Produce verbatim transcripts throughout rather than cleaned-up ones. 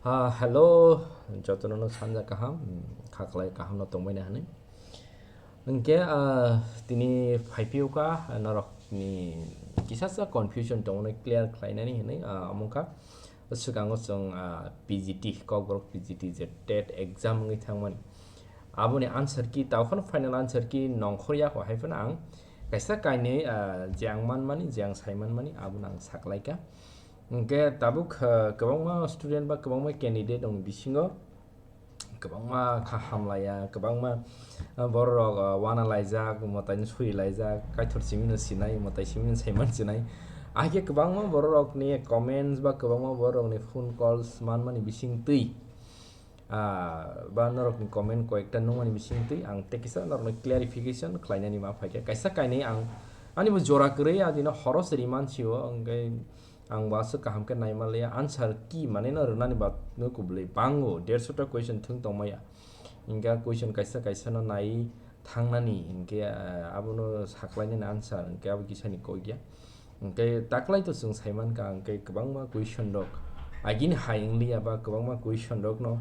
Ah, hello, jotono no sanja kaham, khaklai kaham no tongmani hwnwi. Hwnkhe, ah, tini phaiphiyokha, norokni kisasa confusion tongmani clear khlainani hwnwi, ah, omo wngkha. Swkango chwng, ah, P G T, Kokborok P G T je tet exam wngwi thangmani. Aboni answer key, tao phano final answer key nongkhor yako hai phano ang kaisa kainwi, ah, je ang manmani, je ang sai manmani, abono ang saklaikha. Hwnkhe tabuk, ah, kwbangma student ba kwbangma candidate rokni bisingo kwbangma kha hamlaiya, kwbangma, ah, borok rok, ah, wana laijak, mwtaino suri laijak, kaithor simino sinai, mwtai simino saiman sinai. Ahikhe kwbangma borok rokni comments ba kwbangma borok rokni phone calls manmani bisingtwi, ah, ba norokni comment koyekta nukmani bisingtwi ang tei kisa norokno clarification khlainani ma phaikha. Kaisa kainwi ang ani bo jora kwrwi adino horo se rimansio, hwnkhe ang bo aswk kaham khe naimanliya. Answer key manwi no rwnani bagwi kubulwi bango, dershota question thwng tongmaya. Hwnkhe question kaisa kaisa no nai thangnani, hwnkhe, ah, abono saklainani answer, hwnkhe abo kisani kok ya. Hwnkhe taklai to chwng saimankha, hwnkhe kwbangma question rok agini hai wngliya ba kwbangma question rokno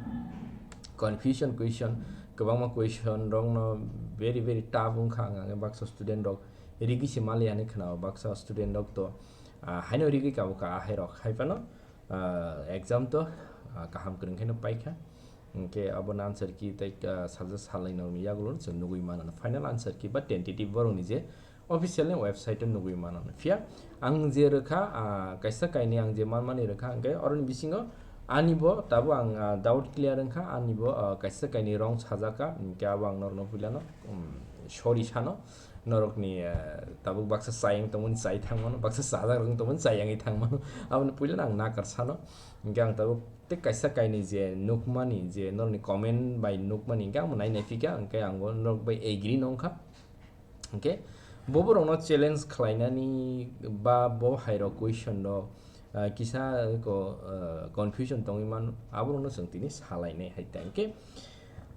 confusion question, kwbangma question rokno very very tough wngkha, hwnkhe baksa student rok rigwi se maliya hinwi khwnao, baksa student rok to, ah, haino rigwi kabo ka, ahairok hai phano, ah, exam to, ah, kaham kwrwng khe no paikha. Hwnkhe abono answer key tei, ah, salsa salnwi norokni yagulo chwng nugwi mano, final answer key ba tentative borokni je official ni website o nugwi mano. Phiya ang je rwkha, ah, kaisa kainwi ang je manmani rwkha, hwnkhe oroni bisingo ani bo tabuk ang, ah, doubt clear wngkha, ani bo, ah, kaisa kainwi wrong sajak kha, hwnkhe abo ang norokno puilano, um, sorry sano. Norokni, eh, tabuk baksa chayang tongmani chai thangmano, baksa chajak rok tongmani chayangwi thangmano. Aboni puilano ang nakar sano. Hwnkhe ang tabuk tei kaisa kainwi je nukmani, je norokni comment bai nukmani, hwnkhe ang bo nai naiphikha, hwnkhe ang bo norok bai agree no wngkha. Hwnkhe bo borokno challenge khlainani ba bo hai rok question rok, ah, kisa ko, ah, confusion tongwi mano, aborokno chwng tini salainai hai ta. Hwnkhe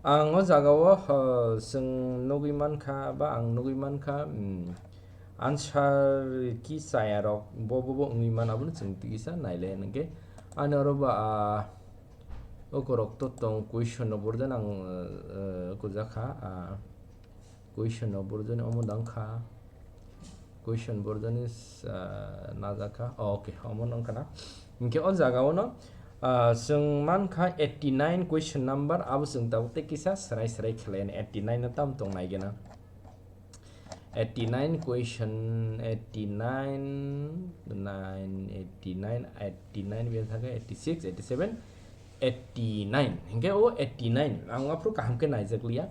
ang o jagao, ah, chwng nugwi mankha ba ang nugwi mankha, um, answer key chaya rok bo bo bo wngwi mano, abono chwng tisa nailai hwnkhe ani oro ba, ah, okorok to tong question rok borjani ang, ah, ah, kujakha, ah, question rok borjani omo dangkha. Question borjani, ah, najakha. Oh, okay, omo nongkha na. Hwnkhe o jagao no, ah, chwng mankha eighty nine question number, abo chwng tabuk tei kisa serai serai khlai eighty nine no tam tong nai gena. Eighty nine question, eighty nine, nine, eighty nine, eighty nine bia thaka, eighty six, eighty seven, eighty nine. Hwnkhe o eighty nine ang aphuru kaham khe naijak liya.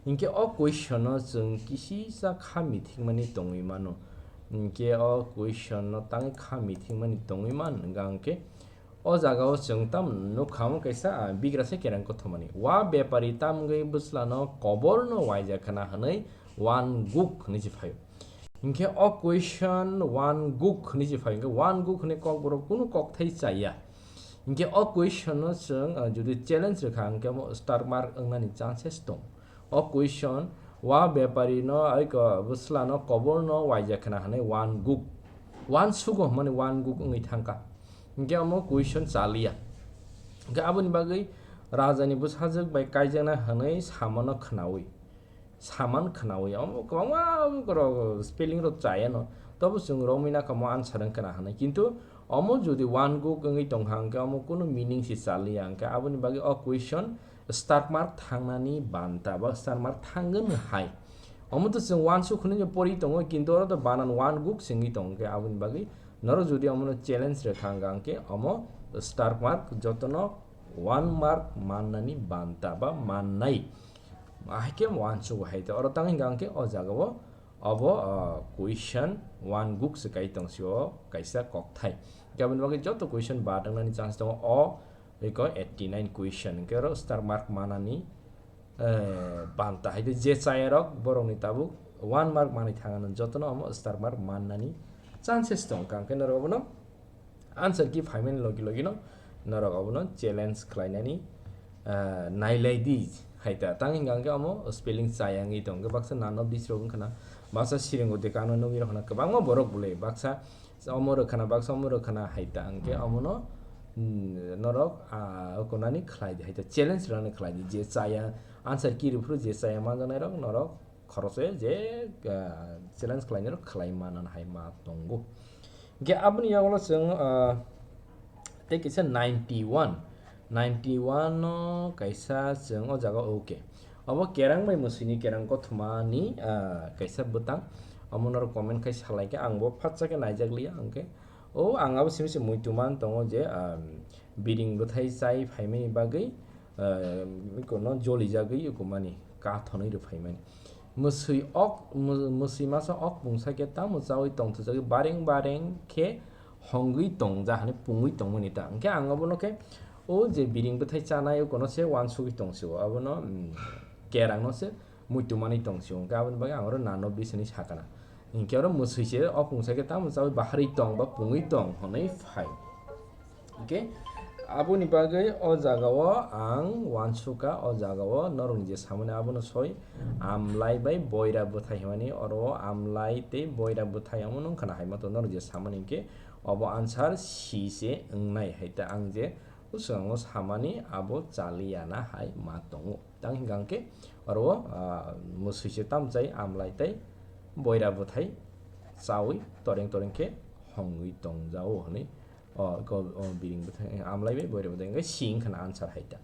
Hwnkhe o question no chwng kisisa kha mithikmani tongwi mano. Hwnkhe o question no tangwi kha mithikmani tongwi man, hwnkha hwnkhe o jagao chwng tam nukha omo kaisa, ah, bigrasa kereng kothomani. Wa bepari tamgwi bwslano koborno waija khna hwnwi wanguk hwnwi se phaio. Hwnkhe o question wanguk hwnwi se phaio. Hwnkhe wanguk hwnwi kokborok kunu kokthai chaya. Hwnkhe o question no chwng, ah, jodi challenge rwkha, hwnkhe omo star mark wngnani chances tong. O question, wa bepari no, aiko bwslano koborno waija khna hwnwi wanguk. Wansugo hwnmani wanguk wngwi thangkha. Hwnkhe omo question chaliya. Hwnkhe aboni bagwi rajani bwsajwk bai kaijakna hwnwi samano khnaui. Saman khnaui. Omo kwbangma borok spelling rok chayano. Tobo chwng romwi nakha omo answer wng khna hwnwi. Kintu omo jodi wanguk wngwi tongkha hwnkhe omo kunu meaning se chaliya. Hwnkhe aboni bagwi o question star mark thangnani banta ba star mark thangwno hai. Omo to chwng wansuk hwnwi no pori tongo, kintu oro to banan wanguk se wngwi tongo, hwnkhe aboni bagwi norok jodi omono challenge rwkha hwnkha hwnkhe omo star mark jotono one mark mannani banta ba mannai. Ahai khe wansugo hai to oro tang hwnkha hwnkhe o jagao obo, ah, question wanguk se kai tong sio kaisa kokthai. Hwnkhe aboni bagwi joto question bad wngnani chance tongo o eko eighty nine question hwnkhe oro star mark manani, eh, banta hai khe je chayarok borokni tabuk one mark manwi thangano jotono omo star mark mannani chances tong kha, hwnkhe norok obono answer key phaimani logi logi no norok obono challenge khlainani, eh, nailai di hai ta. Tang hwnkha hwnkhe omo spelling chaya wngwi tong khe baksa none of these rok wngkha na, baksa siringo de kano nugwi rok khna kwbangma borok bwlwi baksa omo rwkha na, baksa omo rwkha na hai ta, hwnkhe omono mm, norok, ah, kunani khlai di, hai to challenge rwna khlai di, je chaya answer key rw phuru je chaya manjaknai rok norok khoroksa je, ah, challenge khlainai rok khlai manna hai ma tongo. Hingke aboni yagulo chwng, ah, tei kisa ninety one, ninety one no kaisa chwng o jaga, okay. Obo kerang bai mwswini kerang kothoma ni, ah, kaisa bwtang. Omo norok comment khai salai khe ang bo phatsa khe naijak liya, hingke o ang abo simi se muitu man tongo je, ah, biring bwthai chai phaimani bagwi, ah, ikono jolijagwi iko mani kathonwi rw phaimani. Mwswi ok, mw-, mwswi masa ok pungsa khe tamo chawi tongthokjagwi bareng bareng khe hongwi tongja hwnwi pungwi tongmani ta. Hwnkhe ang obono khe o je biring bwthai chanai okono se uansugwi tongsio. Abono, mm, kerangno se muitu manwi tongsio. Hwnkhe aboni bagwi ang oro nano bis hwnwi sakana. Hinkhe oro mwswi se o pungsa khe tamo chawi baharwi tong ba pungwi tong hwnwi phai. Hingke aboni bagwi o jagao ang uansukha, o jagao norokni je samani abono soi, amlai bai boira bwthai hwnmani, oro o amlai tei boira bwthai omo nung khna hai ma tongo norok je samani, hingke obo answer C se wngnai hai ta ang je bwskango samani abo chaliya na hai ma tongo. Tang hingka hingke oro o, ah, mwswi se tamchai amlai tei boira bwthai chawi toreng toreng khe hongwi tongjao hwnwi o, ko, o biring bwthai, amlai bai boira bwthai hingke C wngkha na answer hai ta.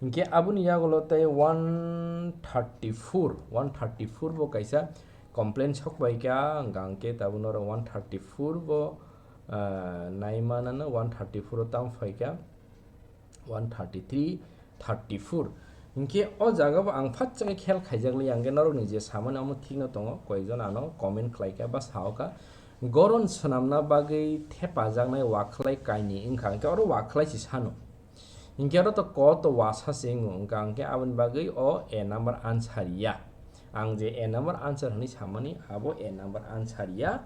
Hingke aboni yagulo tei one thirty four, one thirty four bo kaisa complaint sok bai kha, hingke tabuk norok one thirty four bo, ah, nai manano one thirty four o tamo phai kha. One thirty three, thirty four. Hingke o jaga bo ang phatsa khe khel khaijak li, hingke norok ni je samani omo thik no tongo, koyekjon ano comment khlai kha ba sao kha, goron swnamna bagwi thepajaknai wakhlai kainwi wngkha, hingke oro wakhlai se sano. Hingke oro to ko to wasa se wngo, wngkha hingke aboni bagwi o A number answer ya. Ang je A number answer hwnwi samani, abo A number answer ya.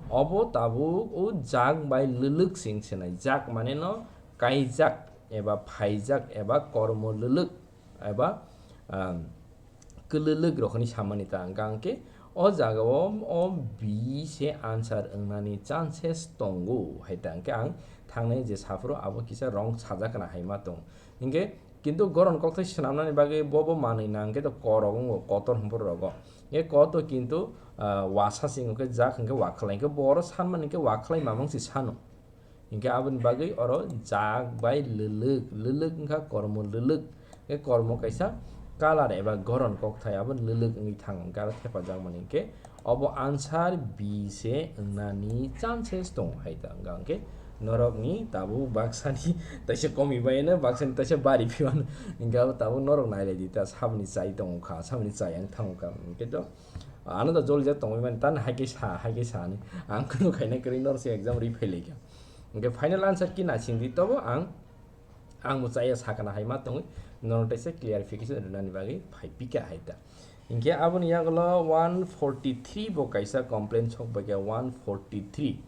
Obo tabuk o jak bai lwlwk se wng sinai, jak mane no kaijak eba phaijak eba kormo lwlwk eba, um, kwlwlwk rok hwnwi samani ta hwnkha hwnkhe o jagao o B se answer wngnani chances tongo hai ta hwnkhe ang thangnai je saphuru abo kisa wrong sajak kana hai ma tong hwnkhe kintu goron kokthai swnamnani bagwi bo bo manwi na hwnkhe to korok wngo kotor hwnphuru rogo hwnkhe kotor kintu, ah, wasa se wngkha hwnkhe jak hwnkhe wakhlai hwnkhe bo oro sanmani hwnkhe wakhlai mamang se sano. Hingke aboni bagwi oro jak bai lwlwk, lwlwk wngkha kormo lwlwk. Hingke kormo kaisa colour eba goron kokthai abo lwlwk wngwi thang hingke aro thepajakmani hingke obo answer B se wngnani chances tongo hai ta wngkha hingke norokni tabuk baksani taisa komi bai no baksani taisa bari phiya no hingke abo tabuk norok nailaidi ta saboni chai tongkha saboni chai ang thangkha hingke to ano da jolijak tongwi mani tani hai khe sa hai khe sa hinwi ang kunu khaina kwrwi norok se exam ri phailaikha. Hingke final answer ki naising di tobo ang, ang bo chaya sakana hai ma tongwi, norok teisa clarification rwnani bagwi phai pika hai ta. Hingke aboni yagulo one forty three bo kaisa complaint sok bai kha one forty three,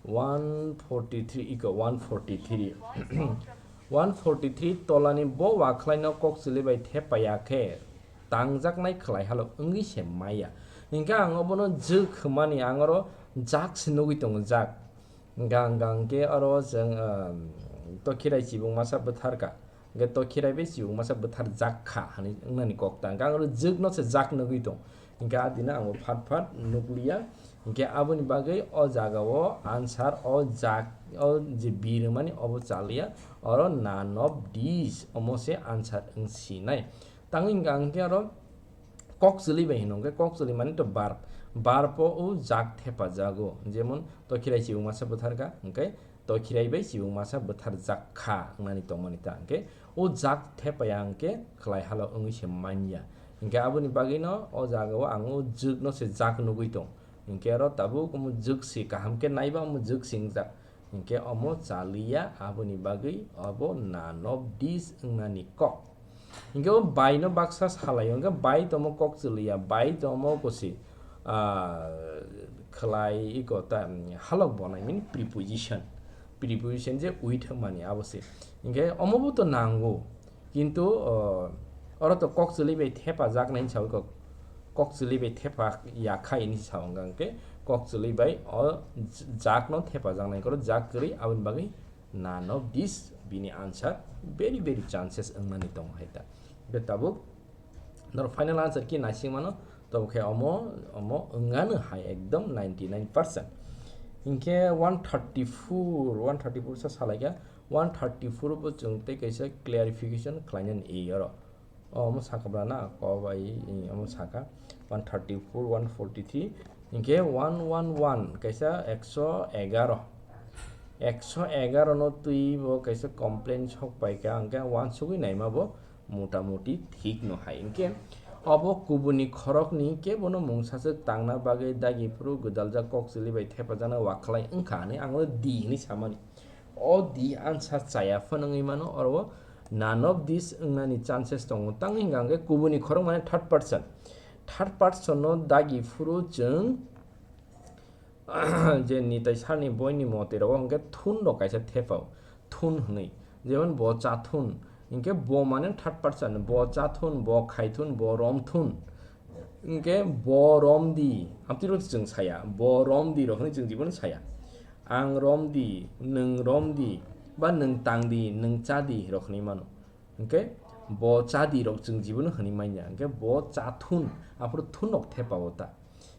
one forty three iko one forty three, one forty three tolani bo wakhlai no kok chwlwi bai thepaya khe tangjaknai khlai halo wngwi se maya. Hingke ang obono jwk hwnmani ang oro jak se nugwi tongo jak. Gang gang khe oro chwng, um, tokhirai chibung masa bwthar kha. Hingke tokhirai bai chibung masa bwthar jak kha hinwi wngnani kok ta. Hingke ang oro jwk no se jak nugwi tong. Hingke a dino ang bo phat phat nukliya. Hingke aboni bagwi o jaga o answer o jak o je birmani obo chaliya. Oro none of these omo se answer wng sinai. Tangwi hingka hingke oro kok chwlwi bai hino hingke kok chwlwi mani to verb. Verb o o jak thepajago. Jemon tokhirai chibung masa bwthar kha hingke tokhirai bai chibung masa bwthar jak kha wngnani tongmani ta hingke o jak thepaya hingke khlai halo wngwi se manya. Hingke aboni bagwi no o jaga o ang o jwk no se jak nugwi tong. Hingke oro tabuk omo jwk se kaham khe naiba omo jwk se wngjak. Hingke omo chaliya aboni bagwi obo none of these wngnani kok. Hingke o bai no baksa salaio, hingke bai tomo kok chwliya, bai tomo kosi, ah, khlai iko ta, halok bonai mini preposition. Preposition je with hwnmani abo se. Hingke omo bo to nango. Kintu, o, oro to kok chwlwi bai thepajaknai hinwi sawi kok, kok chwlwi bai thepa ya kha hinwi sa wngkha hwnkhe kok chwlwi bai o j-, jak no thepajaknai koro jak kwrwi aboni bagwi None of this, bini answer very very chances wngnani tongo hai ta. Hwnkhe tabuk norok final answer ki naising mano, tabo khe omo, omo wngano hai ekdom ninety nine percent. Hinkhe one thirty four, one thirty four sa salaikha, one thirty four bo chwng tei kaisa clarification khlainani oro. O, omo saka bwla na, ko bai, i, omo saka one thirty four, one forty three, hinkhe one one one, kaisa ekso egaro. Ekso egaro no twi bo kaisa complaint sok paikha, hinkhe uansugwi naima bo mota moti thik no hai. Hinkhe obo kubuni khorokni kebono mungsaswk tangna bagwi dagi phuru gwdaljak kok chili bai thepajakna wakhlai wngkha hinwi ang o di hinwi samani. O di answer chaya phano wngwi mano, oro none of this wngnani chances tongo. Tang hingka hwnkhe kubuni khorok mane third person. Third person no dagi phuru chwng je Nitai sir ni boi ni mote rogo hwnkhe thun rok kaisa thepao. Thun hwnwi. Jemon bo cha thun. Hinkhe bo mane third person. Bo cha thun, bo khai thun, bo rom thun. Hinkhe bo rom di. Amtwi rok chwng saya. Bo rom di rok hwnwi chwng jibono saya. Ang rom di, nwng rom di, ba nwng tang di, nwng cha di rok hwnwi mano. Hinkhe bo cha di rok chwng jibono hwnwi manya. Hinkhe bo cha thun, aphuru thun rok thepao ta.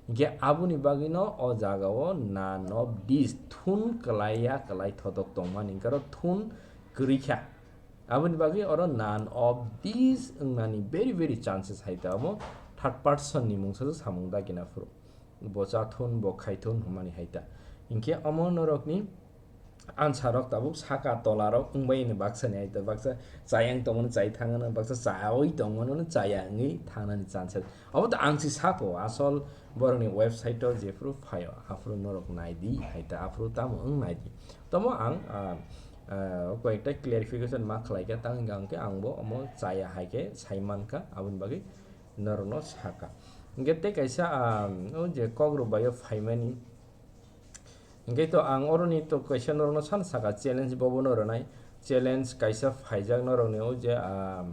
Hinkhe aboni bagwino o jagao none of this thun kwlai ya kwlai thotok tongmani, hinkhe oro thun kwrwi kha. Aboni bagwi oro none of these wngnani very very chances hai ta omo third person ni mungsa se samung dagina phuru. Bo cha thun, bo khai thun hwnmani hai ta. Hinkhe omo norokni answer rok tabuk saka tola rok wngbai ni baksa ni hai ta, baksa chayang tongmani chai thangmani, baksa chawi tongmani chaya wngwi thangnani chances. Obo to ang si sako asol borokni website o jephuru phaio aphuru norok nai di hai ta, aphuru tamo wng nai di. Tamo ang, ah, ah, koi ekta clarification ma khlai kha, tang hingka hwnkhe ang bo omo chaya hai khe sai man kha, aboni bagwi norokno saka. Hingke tei kaisa, ah, o je kok rwbaio phaimani. Hingke to ang oroni to kaisa norokno sana saka, challenge bobono rwnai. Challenge kaisa phaijak norokni o je, ah,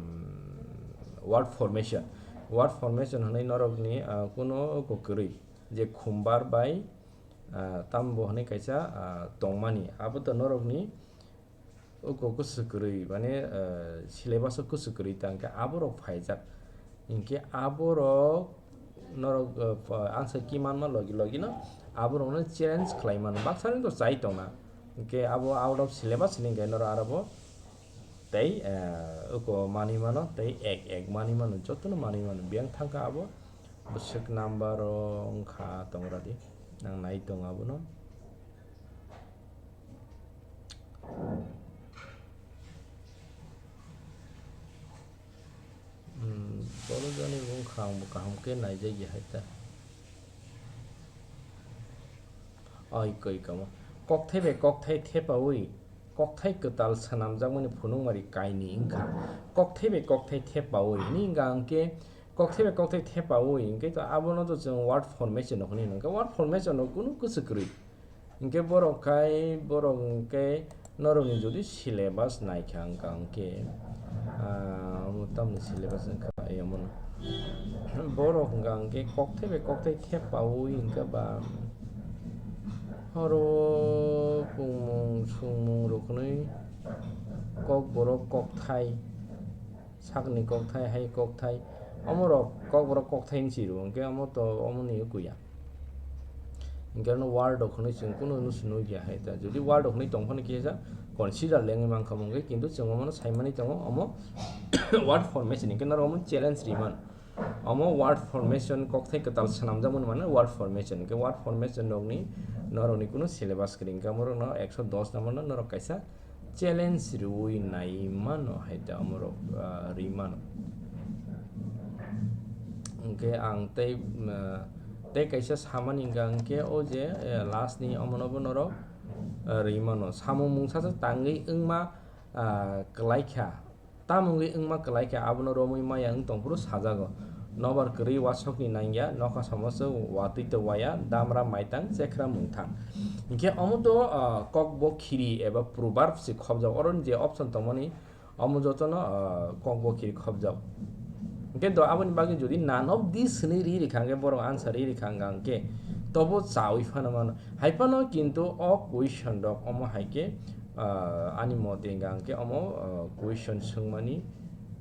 word formation. Word formation hwnwi norokni, ah, kuno kwrwi je khumbar bai, ah, tambo hwnwi kaisa, ah, tongmani. Abo to norokni uko kwswk kwrwi, mane, ah, syllabus o kwswk kwrwi ta hwnkhe aborok phaijak. Hinkhe aborok norok, ah, pha-, answer key manma logi logino aborokno challenge khlai mano. Baksani to chai tongna. Hinkhe abo out of syllabus hwnwi hinkhe norok aro bo tei, ah, uko manwi mano, tei ek ek manwi mano, jotono manwi mano. Biyang thangkha abo bwswk number o wngkha tongradi. Nang nai tongo abono. Hmm, borok jani wngkha, ang bo kaham khe naijak ya hai ta. Oi, koi kamo. Kokthai bai kokthai thepaui, kokthai kwtal swnamjakmani phunukmari kainwi wngkha. Kokthai bai kokthai thepaui, hwnwi wngkha hwnkhe, kokthai bai kokthai thepaui, hwnkhe to abono to chwng word formation rok hwnwi hwnkha. Word formation rok kunu kwswk kwrwi. Hinkhe borok khai, borok hinkhe norokni jodi syllabus naikha wngkha hinkhe, ah, omo tamni syllabus wngkha, ai omono. Borok wngkha hinkhe kokthai bai kokthai thepaui hinkhe ba oro pungmung sungmung rok hwnwi kokborok kokthai. Sakni kokthai, hai kokthai, omorok kokborok kokthai hinwi rwo, hinkhe omo to omoni kuya. Hinkhe ano word rok hwnwi chwng kunu hwnwi swnwi ya hai ta. Jodi word rok hwnwi tong phano kisa consider lengwi mankha mungkhe, kintu chwng omono saimani tongo, omo word formation, hinkhe norok omo challenge riman. Omo word formation kokthai kwtal swnamjakmani mano word formation, hinkhe word formation rokni norokni kunu syllabus kwrwi, hinkhe omorokno ekso dos number no norok kaisa challenge riui nai mano hai ta omorok, ah, ri mano. Hinkhe ang tei, ah, tei kaisa samani hingka hinkhe o je, eh, last ni omono bo norok, ah, ri mano. Samung mungsa se tangwi wngma, ah, kwlai kha. Tamo wngwi wngma kwlai khe abono romwi maya wng tong phuru sajago. Nobar kwrwi wasokni nangya, nokha samo se watwi to waya, damra maitang, chekra mungthang. Hinkhe omo to, ah, kokbo khiri eba proverb se khobjak. Oro je option tongmani, omo jotono, ah, kokbo khiri khobjak. Hinkhe do aboni bagwi jodi none of this hwnwi ri rikha hinkhe borok answer ri rikha hinkhe tobo chawi phano mano. Hai phano kintu o question rok omo hai khe Ah, ani mote hingka hingke omo, ah, question swngmani,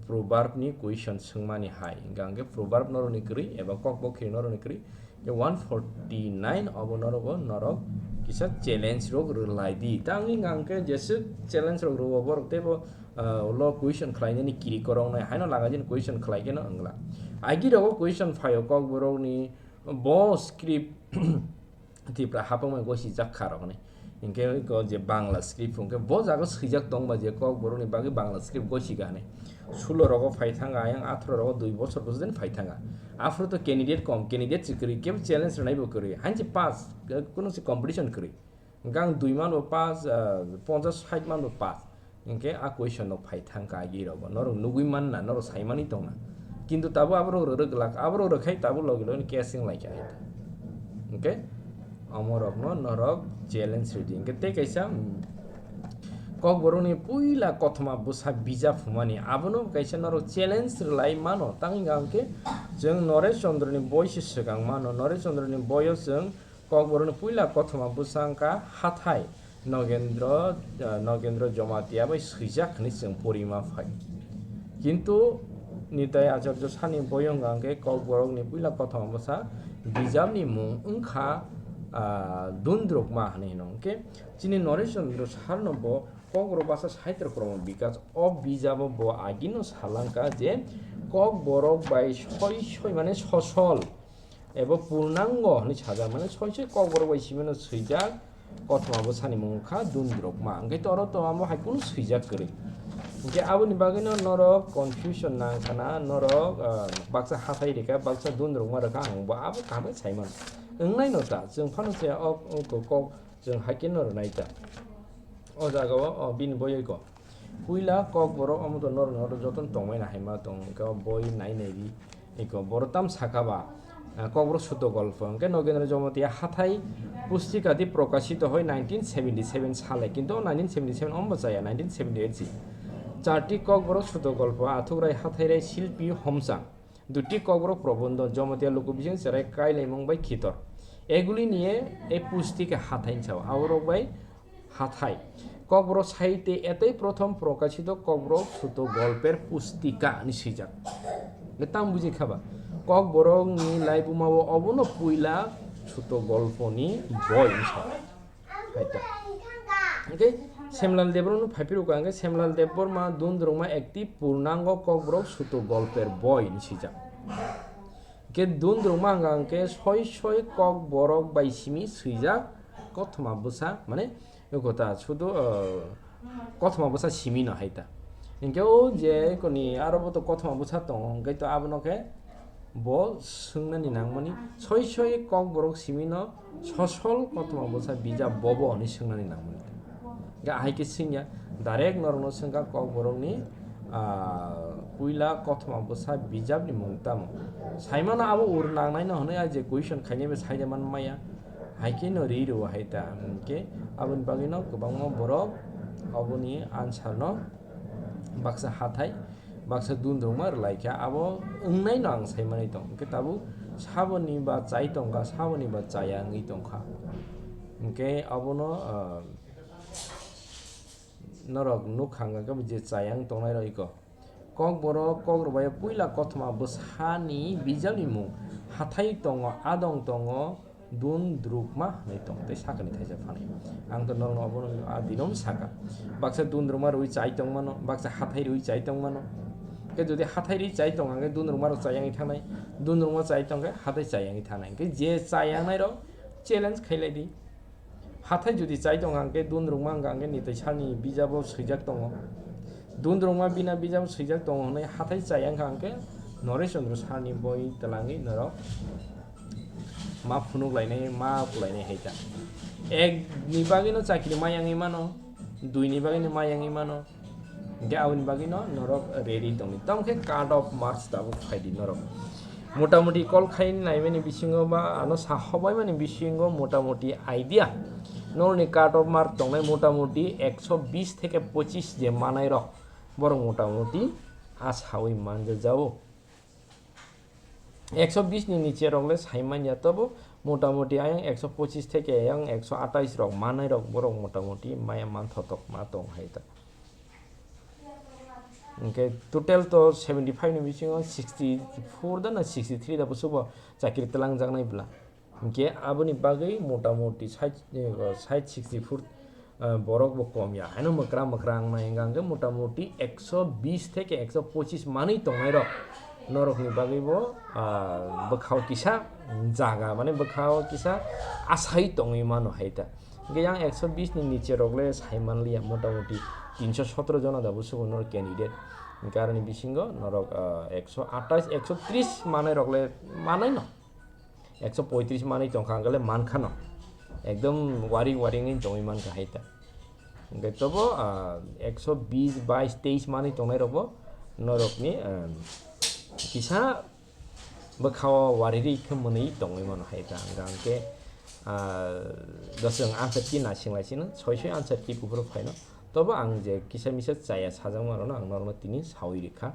proverb ni question swngmani hai. Hingka hingke proverb norokni kwrwi eba kokbo khiri norokni kwrwi. Ke one forty nine obo norogo norok kisa challenge rok rwlai di. Tangwi hingka hingke jeswk challenge rok rwo borok teibo, ah, ulo question khlainani kiri koroknai haino laga jani question khlai keno wngla. Agi rogo question phaio kokborokni bo script Tipra hapangmai gosijak kha rok hinwi. Hinkhe iko je Bangla script hinkhe bo jaga swijak tongba je kokborokni bagwi Bangla script gosika hinwi. Sulo rogo phai thanga, ayang atharo rogo dui bochor bochor den phai thanga. Aphuru to candidate kom, candidate se kwrwi, kebo challenge rwnai bo kwrwi. Hain se pass, kunu se competition kwrwi. Gang dui man bo pass, ah, ponchas sait man bo pass. Hinkhe a question no phai thang kha agi rogo. Norok nugwi man na, norok sai mani tong na. Kintu tabo aborok rwrwk glak, aborok rwkhai tabo logi logi case wng lai kha hai ta. Hinkhe omorokno norok challenge ridi. Hinkhe tei kaisa, mm, kokborokni puila kothoma bwsa bijap humani, abono kaisa norok challenge rwlai mano. Tang hingkha hinkhe chwng Noresh Chandra ni boi se swkang mano. Noresh Chandra ni boio chwng Kokborokni puila kothoma bwsa wngkha hathai Nogendro, eh, Nogendro Jomatia bai swijak hinwi chwng porima phai. Kintu Nitai Acharya sani boyong hwnkhe kokborokni puila kothoma bwsa bijapni mung wngkha, ah, Dundrukma hinwi hino. Hwnkhe chini Noresh Chandra sarno bo Kokborok basa sahitya kromo bikas o bijabo bo agino salangkha je kokborok bai soi soi mane sosol ebo purnango hinwi sajak, mane soi soi kokborok bai simino swijak, kothoma bwsani mung wngkha Dundrukma. Hwnkhe to oro to amo hai kunu swijak kwrwi. Hwnkhe aboni bagwino norok confusion nang khana, norok, ah, baksa hathai rikha, baksa Dundrukma rikha, ang bo abo kaham khe sai mano. Wngnaino ta, chwng phano se o, o kok, kok chwng hai khe no rwnai ta. O jaga o, o bini boyoi ko. Puila kokborok omo to norok norok jotono tongmani hai ma tong, hwnkhe o boi nai nai di. Eko, boro tam saka ba, ah, kokborok suto golpo. Hwnkhe Nogendra Jomatia hathai pustika di prokashito hoi nineteen seventy seven sale, kintu o nineteen seventy seven ombo chaya, nineteen seventy eight si. Charti kokborok suto golpo, Athukrai Hathairai Silpi Homchang. Duti kokborok probondo, Jomatia Lukubising Cherai Kailaimung bai Khitor. Eguli niye e pustika hathai sao, aborok bai hathai. Kokborok sahitya etei prothom prokashito kokborok suto golper pustika hinwi swijak. Hwnkhe tamo buji kha ba? Kokborokni laibuma o obono puila suto golponi boi hinwi sao. Hai ta. Hwnkhe Semlal Debbarma no phaiphuru ka hwnkhe Semlal Debbarma Dundrukma ekti purnango kokborok suto golper boi hinwi swijak. Hwnkhe Dundrukma wngkha hwnkhe soi soi kokborok bai simi swijak kothoma bwsa, mane, Eko ta sudu, uh, kothoma bwsa simi no hai ta. Hinkhe o je koni aro bo to kothoma bwsa tongo, hinkhe to abono khe bo swngnani nangmani, soi soi kokborok simi no sosol kothoma bwsa bijap bobo hinwi swngnani nangmani. Hinkhe ahai khe swngya, direct norokno swngkha kokborokni, ah, puila kothoma bwsa bijapni mung tamo. Saimano abo ur nangnai no hinwi a je question khainai bai saida man maya. Hai khe no ri rwo hai ta, hwnkhe aboni bagwi no kwbangma borok oboni answer no baksa hathai, baksa Dundrukma rwlai kha, abo wngnai no ang sai manwi tong. Hwnkhe tabuk saboni ba chai tongkha, saboni ba chaya wngwi tongkha. Hwnkhe abono, ah, norok nukha hwnkha khe je chaya wng tongnai rok iko. Kokborok, Kokrwbaio puila kothoma bwsani bijapni mung hathai tongo, adong tongo, Dundrukma hinwi tong tei sakani thaisa phanai. Ang to norokno obono a dino saka. Baksa Dundrukma rwi chai tongmano, baksa hathai rwi chai tongmano. Khe jodi hathai rwi chai tong hwnkhe Dundrukma rok chai yangwi thangnai, Dundrukma chai tong khe hathai chai yangwi thangnai. Hwnkhe je chai yangnai rok challenge khailai di. Hathai jodi chai tong hwnkhe Dundrukma wngkha hwnkhe Nitai Salni bijabo swijak tongo. Dundrukma bina bijabo swijak tongo hwnwi hathai chaya wngkha hwnkhe Noresh Chandra Salni boi twlangwi norok ma phunuk lainai, ma kulainai hai ta. Ek ni bagwino chakri ma yangwi mano, dui ni bagwino ma yangwi mano. Hwnkhe aboni bagwino norok ready tongdi. Tamo khe cut off marks tabuk phaidi norok. Motamuti call khai naimani bisingo ba ano sa hobaimani bisingo motamuti idea. Norokni cut off mark tongnai motamuti ekso bis theke pochis je manairok. Borok motamuti a sawi manjajao. Ekso bis ni niche rok le sai manya, tobo Motamoti ayang ekso pochis theke ayang ekso atais rok manai rok borok motamoti maya manthotok ma tong hai ta. Hingke total to seventy five ni bisingo sixty four da na sixty three da busubo chakri telang jaknai bla. Hingke aboni bagwi motamoti sait, eh, sait sixty four, eh, borok bo kom ya. Haino mwkra mwkra wng nai hingka hingke motamoti ekso bis theke ekso pochis manwi tongnai rok. Norokni bagwi bo, ah, bwkhao kisa jaga, mane bwkhao kisa asai tongwi mano hai ta. Hingke yang ekso bis ni niche rok le sai manliya, motamoti tinso sotro jona da busugo norok candidate. Hingke aroni bisingo norok, ah, ekso atais, ekso tris manai rok le manai no. Ekso poitris manwi tongkha, hwnkhe le mankhano. Ekdom wari wari wngwi tongwi mankha hai ta. Hwnkhe tobo, ah, ekso bis, bais, teis manwi tongnai rokbo norokni, ah, kisa bwkhao wari ri khe mwnwi tongwi mano hai ta. Hwnkhe, ah, doswng answer key naising lai sino, soi soi answer key buphuru phaino. Tobo ang je kisa misa chaya sajakma rokno ang norokno tini sawi rikha.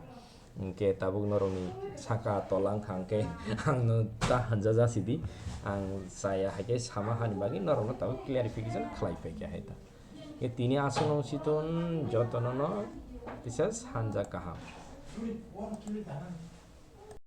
Hingke tabuk norokni saka tola wngkha hingke ang no ta hanja jasidi, ang chaya hai khe sama hani bagwi norokno tabuk clarification khlai phaikha hai ta. Hingke tini aswk nung siton jotono no kisa sanja kaham.